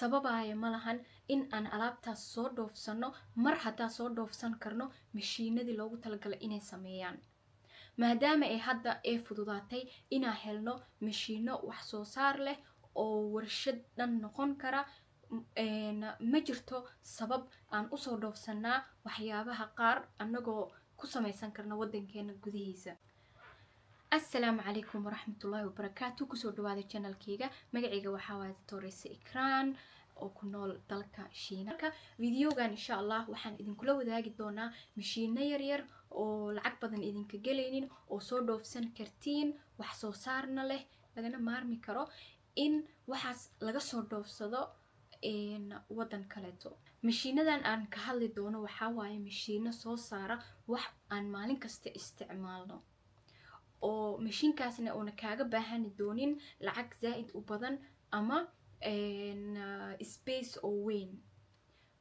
Sababaaya ma lahan in aan alaabtaas soo dhoofsano mar haddaa soo dhoofsan karno mashiinadii loogu talagalay inay sameeyaan, maadaama ay hadda ay fududaatay inaan helno mashiino wax soo saar leh oo warshad dhan noqon kara. Ma jirto sabab aan usoo dhoofsanaa waxyaabaha qaar annagoo ku samaysan karna waddankeena gudihiisa. Assalaamu calaykum waraxmatullaahi wabarakaatu. Kusoo dhawaada channelkeyga. Magacayga waxaa waaye Doctoresa Ikraan oo ku nool dalka Shiina. Marka videogan, insha Allah, waxaan idinkula wadaagi doonaa mashiino yaryar oo lacag badan idinka gelaynin oo soo dhoofsan kartiin, wax soo saarna leh, lagana maarmi karo in waxaas laga soo dhoofsado waddan kaleeto. Mashiinadan aan ka hadli doono waxaa waaye mashiino soo saara wax aan maalin kasta isticmaalno, oo mashiinkaasna uuna kaaga baahani doonin lacag zaa'id u badan ama space oo weyn.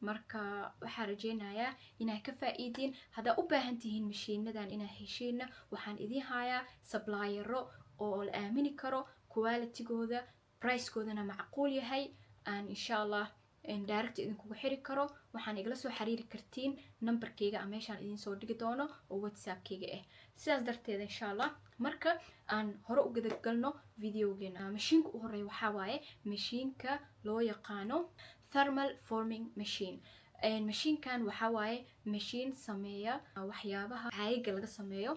Marka waxaa rajeynayaa inaad ka faa'iidiin. Haddaa u baahan tihiin mashiinadan inaa heshiina, waxaan idiin hayaa suppliero oo la aamini karo, qualitygooda, pricekoodana macquul yahay, aan insha Allah direct idinkugu xiri karo. Waxaan igala soo xiriiri kartiin numberkeyga ama meeshaan idiin soo dhigi doono oo WhatsAppkeyga ah. Sidaas darteed, insha Allah, marka aan hore u gudagalno videogeena. Mashiinka u horeeya waxaa waaye mashiinka loo yaqaano thermal forming machine. Mashiinkan waxaa waaye mashiin sameeya waxyaabaha caagiga laga sameeyo,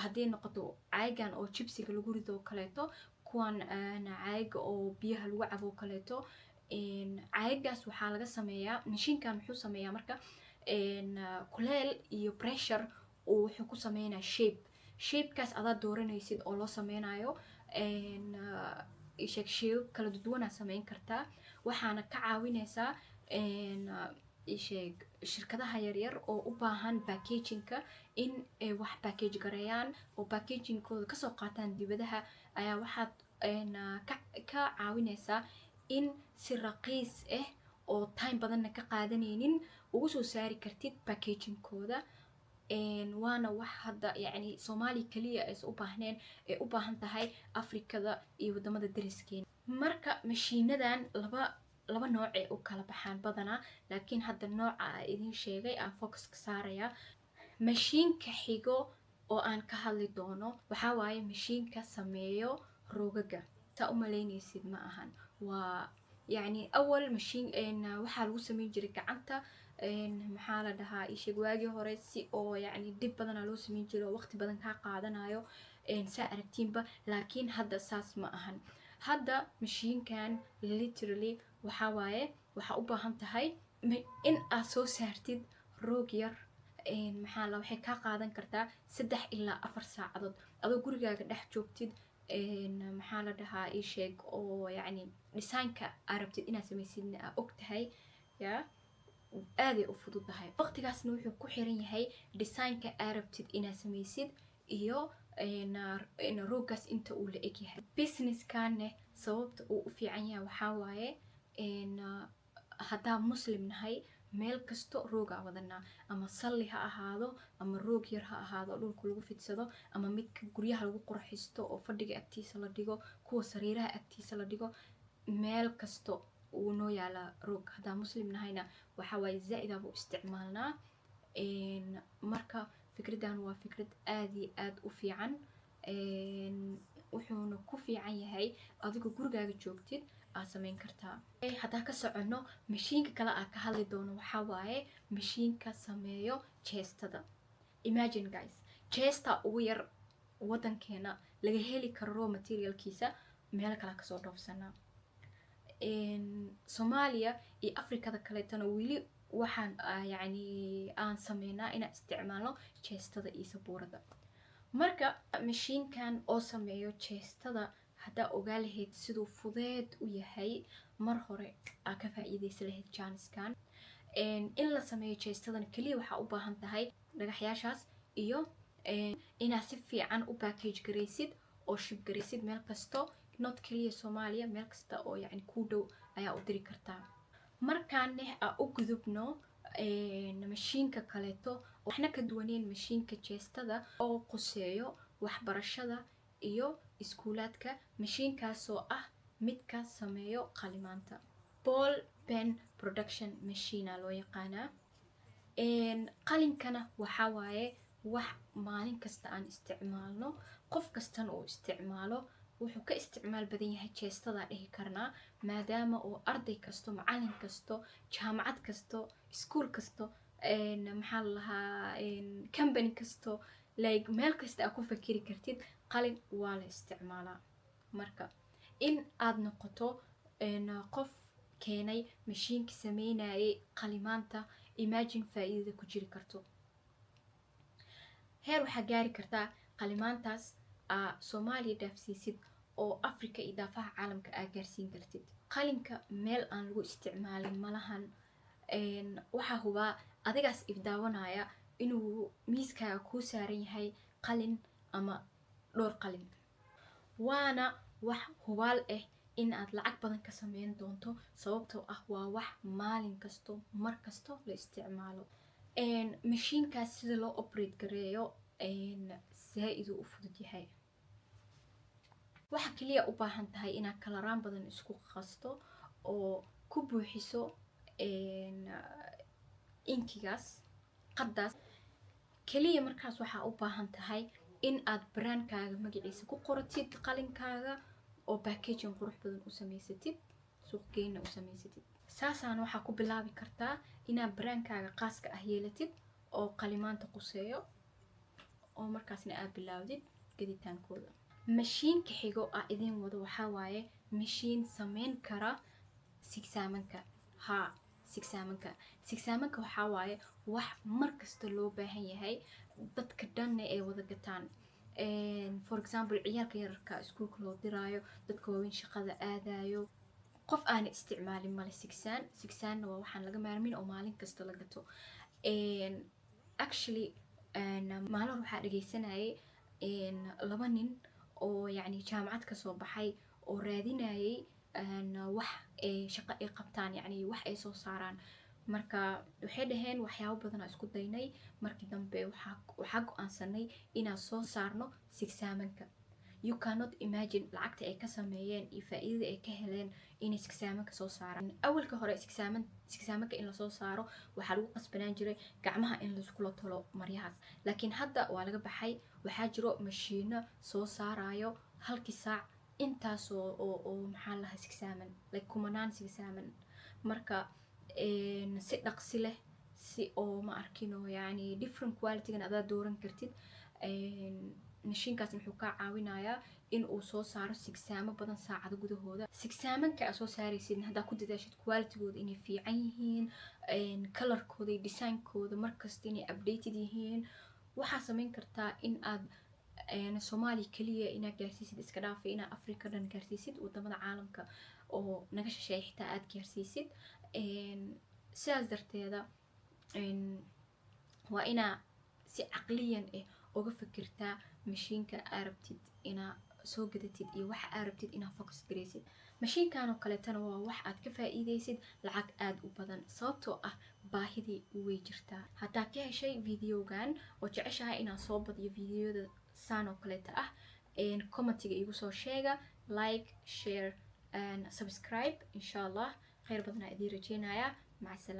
haddii noqoto caagan oo jibsiga lagu rido oo kaleeto, kuwan caaga oo biyaha lagu cabo oo kaleeto. Caagagaas waxaa laga sameeyaa mashiinkan. Wuxuu sameeyaa marka kuleel iyo pressure uu wuxuu ku sameynaya shape. Shapekaas adaa dooranaysid oo loo sameynayo. Sheeg shape kala duwanaa sameyn kartaa. Waxaana ka caawineysaa sheeg shirkadaha yaryar oo u baahan packagingka in ay wax package gareeyaan oo packagingkooda kasoo qaataan dibadaha ayaa waxaad ka caawineysaa in si raqiis ah oo time badanna ka qaadanaynin ugu soo saari kartid packagingkooda. Waana wax hadda yacni Soomaaliya kaliya aysan u baahneen, ay u baahan tahay Afrikada iyo wadamada dariskeena. Marka mashiinadan laba laba noocay u kala baxaan badanaa, laakiin hadda nooca aa idin sheegay aan focus ka saaraya. Mashiinka xigo oo aan ka hadli doono waxaa waaye mashiinka sameeyo roogaga. Saa u malaynaysid ma ahan. Waa yacni awal mashiin waxaa lagu sameyn jiray gacanta, maxaa la dhahaa, isheeg, waagii hore si oo yacni dhib badanaa loo sameyn jiray oo waqti badan kaa qaadanayo, saa aragtiinba. Laakiin hadda saas ma ahan. Hadda mashiinkan literally waxaa waaye waxaa u baahan tahay in aad soo saartid roog yar, maxaa la, waxay kaa qaadan kartaa 3 ilaa 4 saacadood adoo gurigaaga dhex joogtid, maxaa la dhahaa, ii sheeg, oo yacni designka aa rabtid inaad samaysidna aa og tahay. Ya aaday u fududahay. Waqtigaasna wuxuu ku xiran yahay designka aa rabtid inaad samaysid iyo rooggaas inta uu la eg yahay. Businesskanne sababta uu u fiican yahay waxaa waaye haddaa Muslim nahay, meel kasto roogaa wadanaa, ama salli ha ahaado, ama roog yar ha ahaado dhulka lagu fidsado, ama midka guryaha lagu qurxisto oo fadhiga agtiisa la dhigo, kuwa sariiraha agtiisa la dhigo, meel kasto wuu noo yaalaa roog. Haddaa Muslim nahayna waxaa waaye zaa-id buu isticmaalnaa. Marka fikraddan waa fikrad aad iyo aad u fiican. Wuxuuna ku fiican yahay adigoo gurigaaga joogtid aad sameyn kartaa. Haddaa ka soconno, mashiinka kale aa ka hadli doono waxaa waaye mashiinka sameeyo jeestada. Imagine guys, jeesta ugu yar wadankeena laga heli karo raw materialkiisa meelo kale kasoo dhoofsanaa. Soomaaliya iyo Afrikada kaleetana weli waxaan yacni aan sameynaa inaan isticmaalno jeestada iyo sabuurada. Marka mashiinkan oo sameeyo jeestada, haddaa ogaa lahayd siduu fudeed u yahay, mar hore aa ka faa'iideysa lahayd jaaniskan. In la sameeyo jeestadana keliya waxaa u baahan tahay dhagaxyaashaas iyo inaad si fiican u package garaysid oo ship garaysid meel kasto, not keliya Soomaaliya, meel kasta oo yacni kuu dhow ayaa u diri kartaa. Markaaneh aa u gudubno mashiinka kaleeto, waxna ka duwaneyn mashiinka jeestada, oo quseeyo waxbarashada iyo iskuulaadka, mashiinkaasoo ah Midka sameeyo qalimaanta, ball pen production machine loo yaqaanaa. Qalinkana waxaa waaye wax maalin kasta aan isticmaalno, qof kastana uu isticmaalo. Wuxuu ka isticmaal badan yahay jeestada dhihi karnaa, maadaama uu arday kasto, macalin kasto, jaamacad kasto, iskuul kasto, maxaa la lahaa, company kasto, like meel kasta aad ku fakeri kartid, qalin waa la isticmaalaa. Marka in aad noqoto qof keenay mashiinka sameynayay qalimaanta, imagine faa'iidada ku jiri karto. Heer waxaa gaari kartaa qalimaantaas aa Soomaaliya dhaafsiisid oo Africa iyo daafaha caalamka aa gaarsiin kartid. Qalinka meel aan lagu isticmaalin malahan. Waxaa hubaa adigaas ifdaawanaya inuu miiskaaga kuu saaran yahay qalin ama dhowr qalin, waana wax hubaal ah in aad lacag badan ka sameyn doonto, sababtoo ah waa wax maalin kasto, mar kasto la isticmaalo. Mashiinkaas sida loo operate gareeyo zaa-id uu u fudud yahay. Waxa kaliya u baahan tahay inaad kalaraan badan isku qasto oo ku buuxiso inkigaas, qaddaas kaliya. Markaas waxaa u baahan tahay in aad brandkaaga magaciisa ku qoratid qalinkaaga oo packaging qurux badan u samaysatid, suuqgeyna u samaysatid. Saasaan waxaa ku bilaabi kartaa inaad brandkaaga qaaska ah yeelatid oo qalimaanta quseeyo, oo markaasna aad bilaawdid gaditaankooda. Mashiinka xigo ah idin wado waxaa waaye mashiin sameyn kara sigsaamanka. Haa, sigsaamanka. Sigsaamanka waxaa waaye wax mar kasta loo baahan yahay, dadka dhanna ay wada gataan. For example, ciyaalka yararka iskuulka loo diraayo, dadka waaweyn shaqada aadayo, qof aana isticmaalin male sigsaan. Sigsaanna waa waxaan laga maarmin oo maalin kasta la gato. Actually, maalin hore waxaa dhegeysanayay laba nin oo yacni jaamacad kasoo baxay oo raadinayay wax ay shaqo ay qabtaan, yacni wax ay soo saaraan. Marka waxay dhaheen, waxyaabo badan aa isku daynay, markii dambe waxaa go-aansanay inaan soo saarno sigsaamanka. You cannot imagine lacagta ay ka sameeyeen iyo faa'iidada ay ka heleen inay sigsaamanka soo saaraan. Awalka hore sigsaamanka in lasoo saaro waxaa lagu qasbanaan jiray gacmaha in laiskula tolo maryahaas, laakiin hadda waa laga baxay. Waxaa jiro mashiino soo saarayo halkii saac intaas oo maxaa lahaa, sigsaaman, like kumanaan sigsaaman. Marka si dhaqsi leh, si oo ma arkino, yani different qualitygan adaa dooran kartid. Mashiinkaas wuxuu kaa caawinayaa in uu soo saaro sigsaamo badan saacado gudahooda. Sigsaamanka aad soo saaraysid haddaa ku dadaashid qualitygooda inay fiican yihiin, colorkooda iyo designkooda markasta inay updated yihiin, waxaa sameyn kartaa in aad Soomaaliya keliya inaad gaarsiisid iska dhaafay, inaad Africa dhan gaarsiisid, wadamada caalamka oo naga shisheeya xitaa aad gaarsiisid. Sidaas darteeda waa inaa si caqliyan ah uga fikirtaa mashiinka aa rabtid inaa soo gadatid iyo waxa aa rabtid inaa focus garaysid. Mashiinkan oo kaleetana waa wax aad ka faa'iidaysid lacag aada u badan, sababtoo ah baahidii way jirtaa. Haddaa ka heshay videogan oo jeceshahay inaan soo badiyo videoyada saan oo kaleeta ah, commentiga igu soo sheega. Like, share and subscribe. Insha Allah khayr badanaa idiin rajeynaya. Maca salaama.